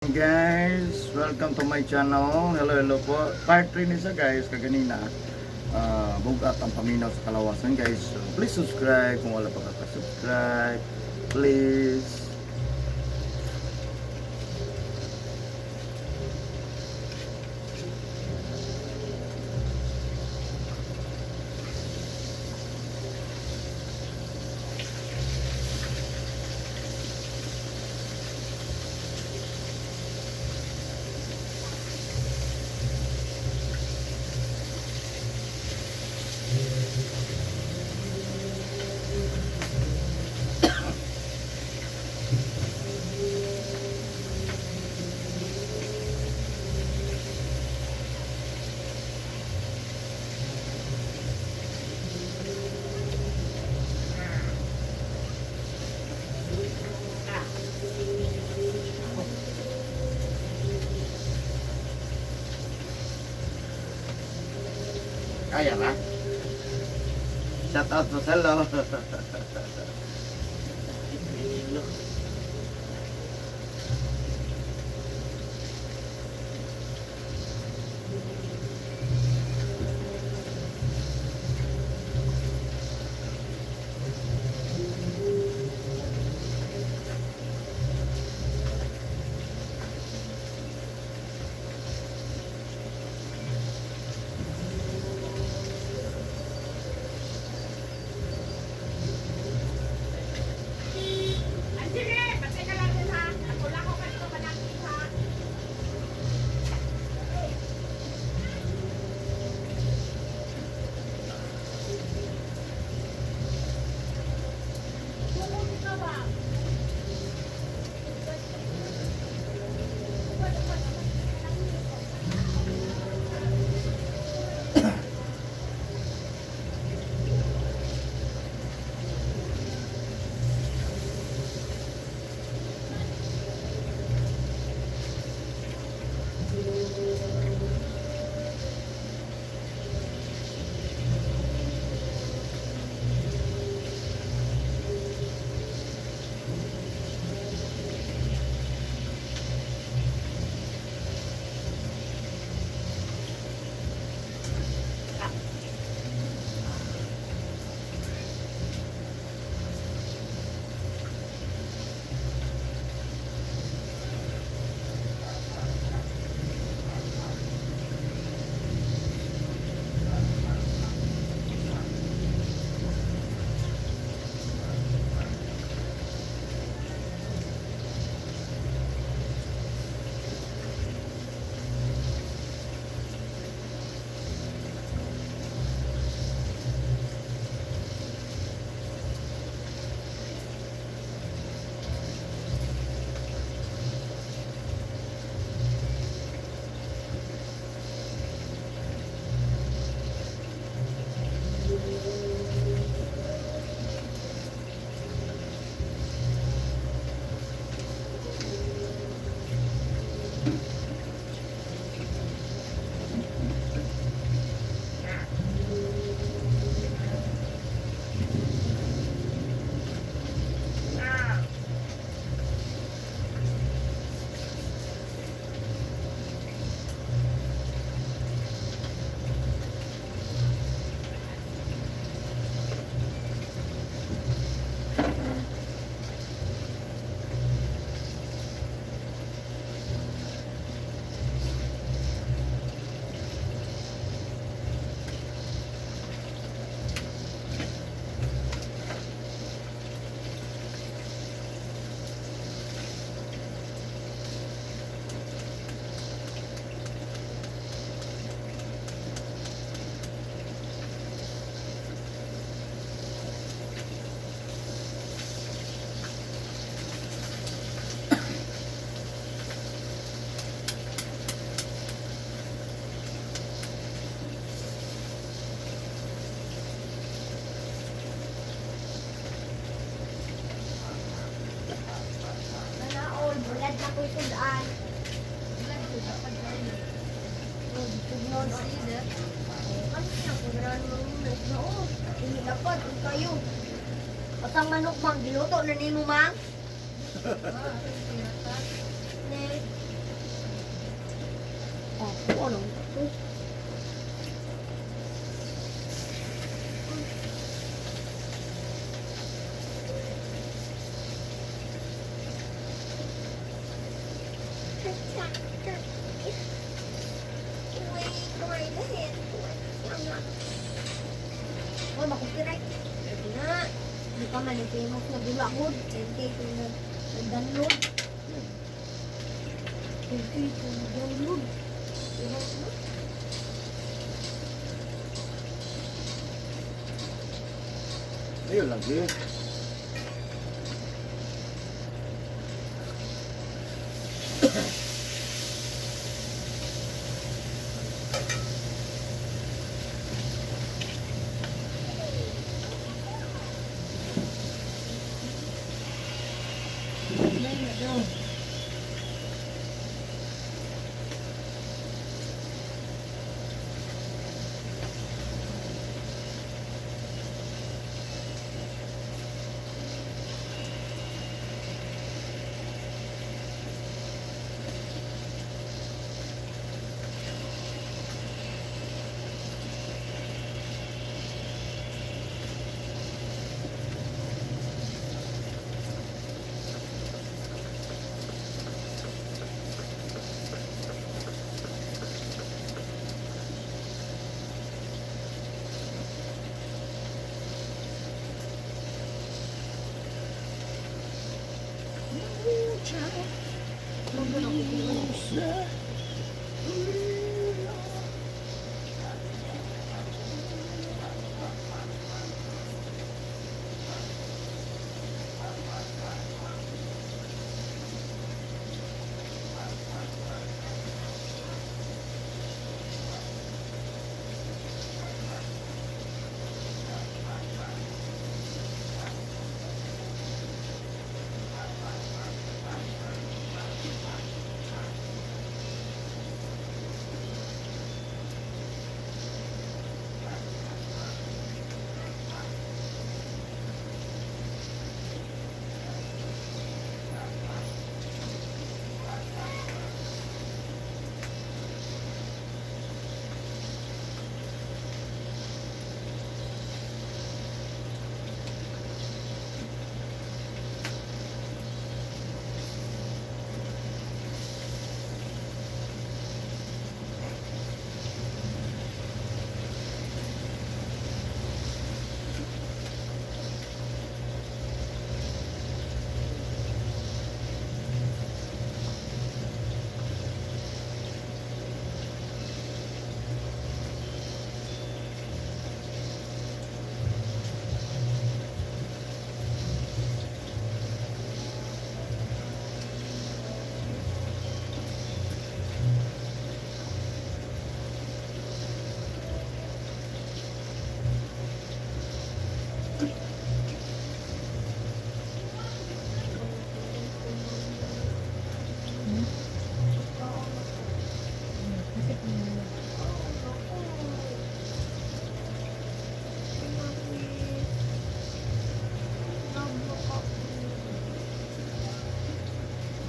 Guys, welcome to my channel. Hello, hello po. Part 3 ni siya, guys, kaganina. Bugat ang paminaw sa kalawasan, guys. So, please subscribe kung wala pa ka-subscribe. Please. Kaya ba? Shout out sa Selo. Anjiri, patay ka lang dun ha. Ako lang ako kanito manakit ha. Kukunin ka ba? Manaol, bulad na ko'y sudan. Ano siya, kung mo noo. Hindi dapat, kayo. Patang manok, mang, giluto na nimo, mang. Ne. Ako lang ito. Oh, makopyright. Pwede na. Di pa man famous na gulakod. 10K kung nag-download. 10K kung nag-download. Diba mo? Ayun lagi.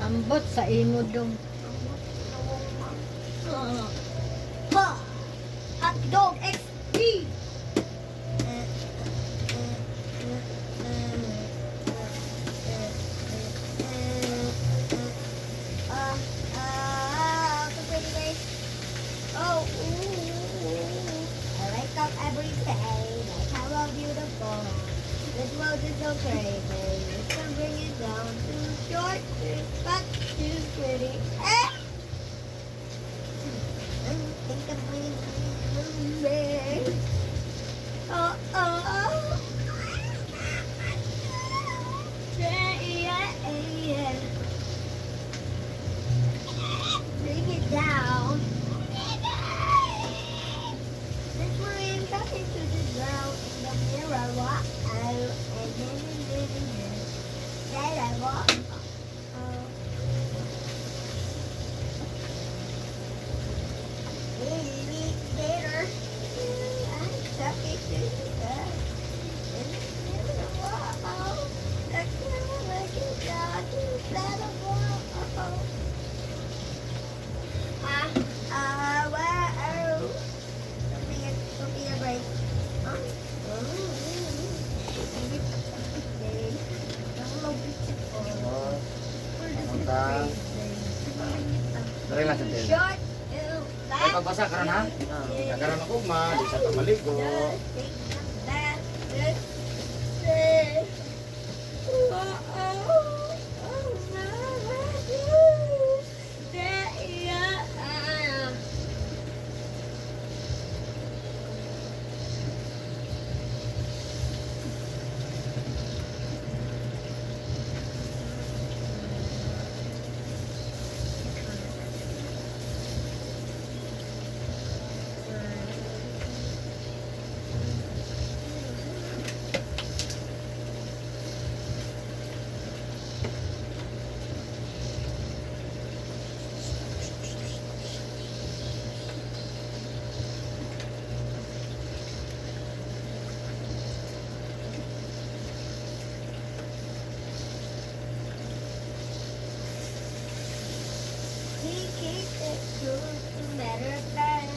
Ambot sa imo dong. Pa! Hot dog XP! Ah, ah, so pretty, guys. Oh, ooh. I wake up every day, like how beautiful. This world is so crazy. You can bring it down. Too short, too fat, too pretty. Eh! Think of me. Oh. Yeah. Bring it down. This one talking to the girl in the mirror. What? Oh, and then, then, then, then, then, oh. Okay lang sa tiyan. Short. Ay, pagbasa karon ha? Karon ako ma, di sa ka maligo. He keeps it true to matter of fact.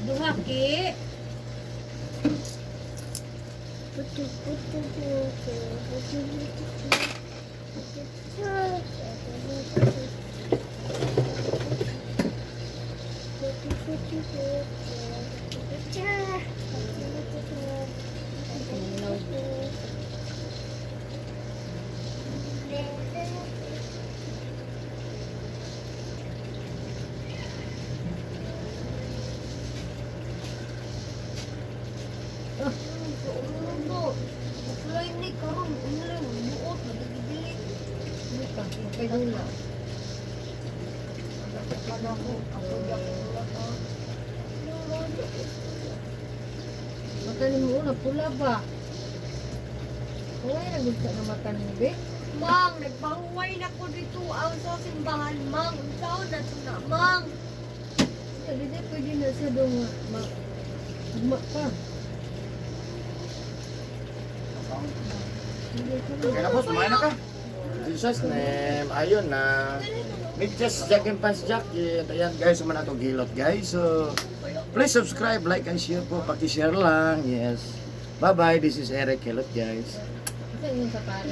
Duha ki. Putu, putu, putu, putu, putu, putu, putu, putu, putu, putu, putu. Offline ni karon, online buot madili. Buka, okay dula. Kada ko ako gyapon ko. Mata ni mo una pula ba? Huwag na gud ka na mata ni be. Mang, nagpahuway na ko dito ang sa simbahan, Mang. Unsaon na to na, Mang? Hindi di pwede na sa dong ma ma pa. Okay na boss, kumain na ka. Jesus name, ayun na. Midges Jack and Pants Jacket. Ayan guys, man ato gilot guys. So, please subscribe, like, and share po. Paki-share lang. Yes. Bye-bye. This is Eric Hilot guys. Ito yung sapatos.